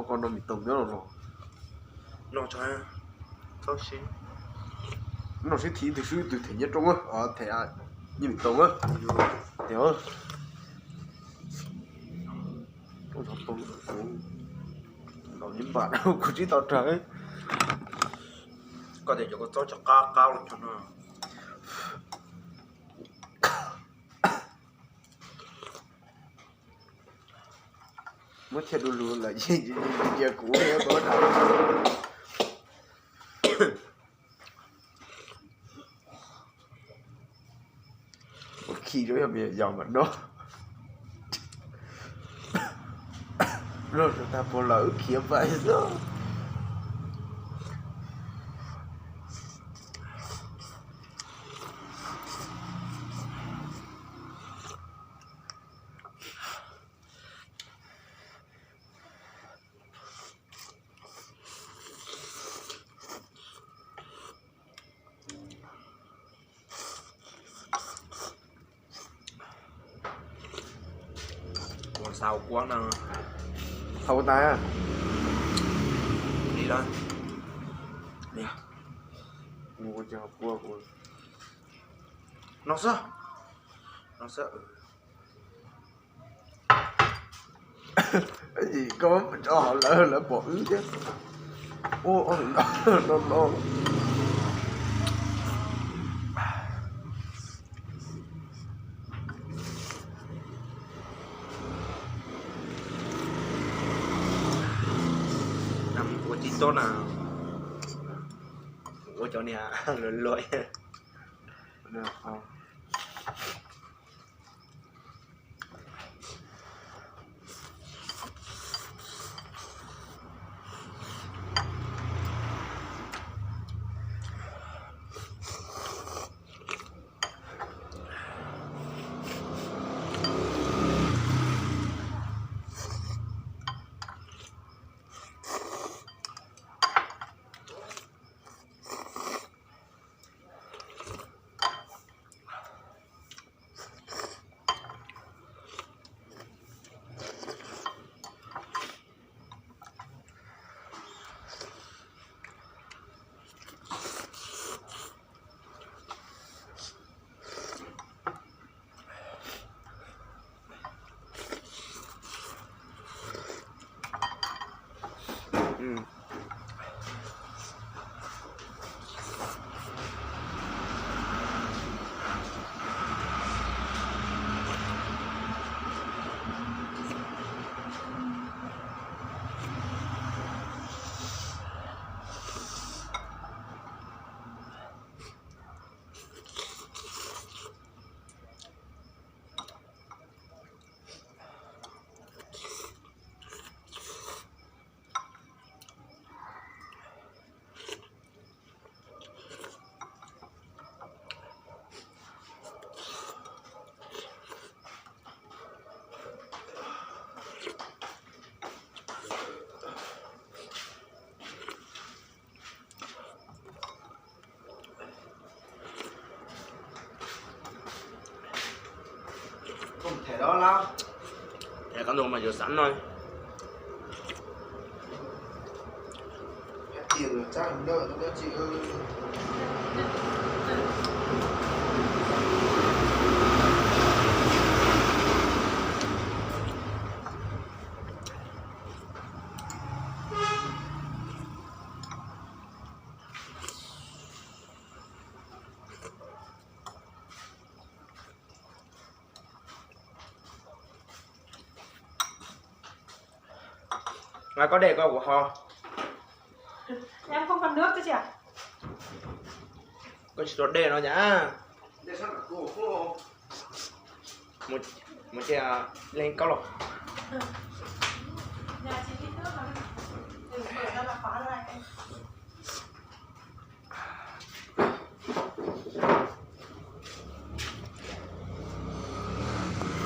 Koj noj mis toog nyob no los? Noj tso, txhob sib, noj sib thim, ib tug swb ib tug them nyob roob, them nyiaj mis toog. Tias, kuv tsis tau rawg. Koj tias cov kua txob tso qab qab los tso no. Muab thiaj du lug lawm, cia kuv ua tau. Ua khi rau yog me nyuam yaus mas noj. Noj tag puas lawm wb khiav pais xwb. Ua xaus kua na. Xaus tas. Li lawm. Ua cov kua no xwb. No xwb. Koj tso hauv lawv, lawv pom wb thiab. Ua no no. Ua tib tsob na, ua cov niag luag luag. Them qab ntug mas yuav xav no. Nqa koj dej koj kuv ho. Koj tsis tau dej no cas? Mus cia leej koj los.